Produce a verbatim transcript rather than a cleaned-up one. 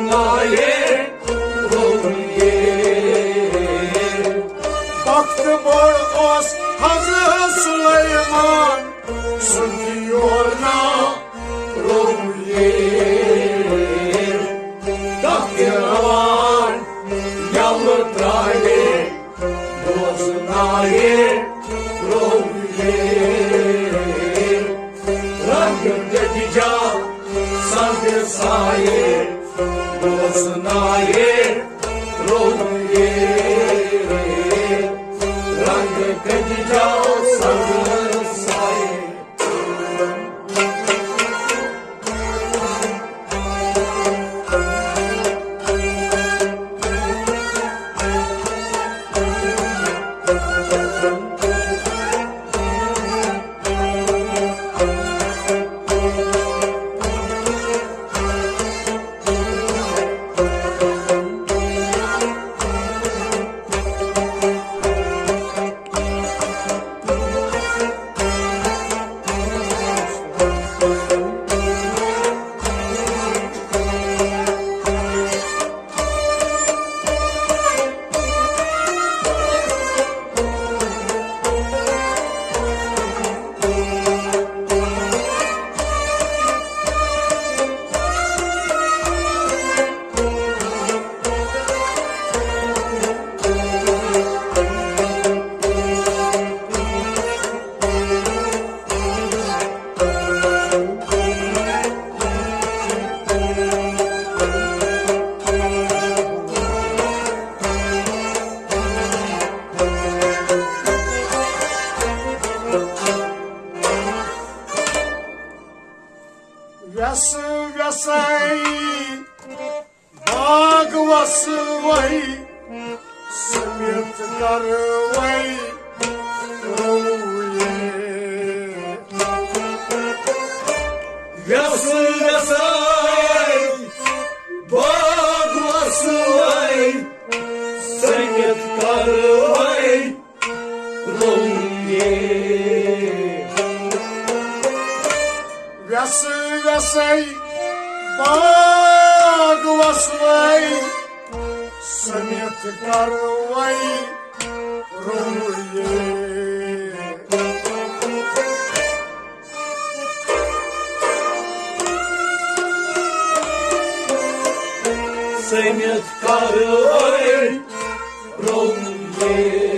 نایے رویے۔ بخت بوڑ اوس حضرت سلیمان سُنٛد یور نا رویے۔ تخت روان یلہٕ ترایے بوزنایے رویے۔ رنگ دجا سنگ سایے بوزنایے رویے۔ رنگ دجا سنگ سایے۔ ویسہٕ ویسے باغ وسوے سٔمِتھ کروے رویے۔ ویسہٕ ویسے باغ وسوے سٔمِتھ کروے رویے۔ ویسہٕ ویسے باغ وسوے سٔمِتھ کروے رویے۔ سٔمِتھ کروے رویے۔